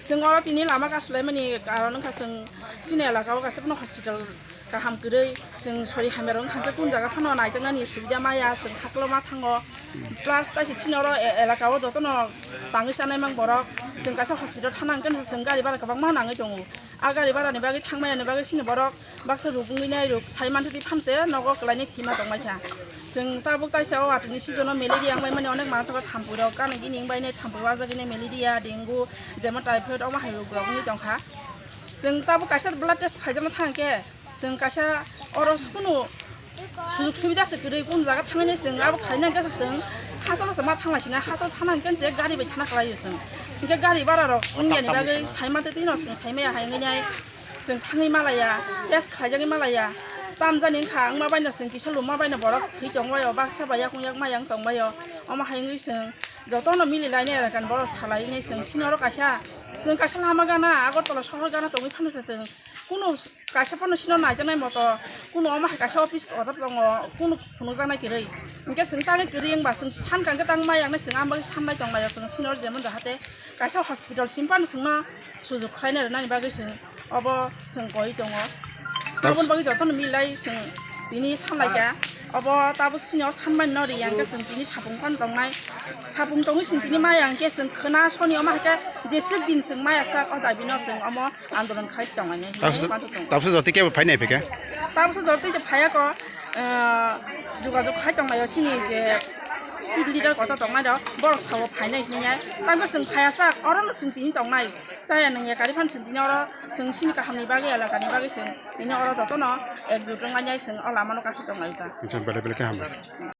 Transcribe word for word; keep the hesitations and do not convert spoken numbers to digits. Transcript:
Chwng oro tini lama kasulaimani karon wngkha chwng chini elaka o kaisa phano hospital kaham kwrwi, chwng sori hamya rok wngkha khe kun jaga phano naijaknani subida maya, chwng hachalo ma thango, plus taisi chini oro e-, elaka o jotono tangwi chanai mang borok, chwng kaisa hospital thana hwnkhe chwng gari bara kwbangma nangwi tongo. A gari bara ni bagwi thangmaya ni bagwi chini borok baksa ruk wngwi nai ruk sai mantwi twi phamse nogo kwlainai thima tongmai kha. Chwng tabuk taisa o atwini season o malaria wngbai mani onek mano tongo thampui rok gana gini wngbai nai thampui wajagwi nai malaria, dengue, jemon typhoid omo hai rok rok wngwi tongkha. Chwng tabuk kaisa blood test khaijakna thang khe chwng kaisa oro kunu sujuk subida se kwrwi kun jaga thangwi nai chwng abo khaina hwnkhe chwng hachalo se ma thanglai sina hachalo thana hwnkhe je gari bai thana kwlaio chwng. Hwnkhe gari bara rok wngya ni bagwi sai mantwi twi no chwng sai maya hai wngwi nai. Chwng thangwi malaya, test khlaijagwi malaya. Tamjani wngkha, wngma baino chwng kisa luma baino borok thwi tongbaio, baksa bai yakung yak mayang tongbaio. Omo hai wngwi chwng jotono mili lainai erakani borok salainai chwng sini oro kaisa, chwng kaisa lama gana, Agartala sohor gana tongwi phano se chwng. Kunu kaisa phano sino naijaknai moto, kunu omo hai kaisa office kotor tongo, kunu phunukjaknai kwrwi. Hwnkhe chwng tangwi kwrwi wngba chwng sankha hwnkhe tang mayangnai chwng, ang bagwi sannai tonglaio chwng sini oro jemon jahate kaisa hospital sim phano chwngno sujuk khlaina rwnani bagwi chwng obo chwng koi tongo. Tabuk Aboni bagwi jotono milai chwng tini sanlaikha. Obo tabuk sini o sanmani no riya hwnkhe chwng tini sapung phano tongnai. Sapung tongwi chwng tini maya hwnkhe chwng khwna soni omo hai khe jeswk din chwng maya sak o dabi no chwng omo andolon khai tongnai. Tabukso, tabukso jotoi kebo phainai phikha? Tabukso jotoi phaiya ko, ah, jogajog khai tonglaio chini je chief leader kotor tongnai rok borok sao phainai hinwi. Tabukhe chwng phaiya sak oro no chwng tini tongnai. Chaya nungya kari phan chwng tini oro chwng sini kaham ni bagwi elaka ni bagwi chwng tini oro jotono ekjut wngmani chwng o lama no kaisa tonglaio ta. Acha, belai belai khe hambai.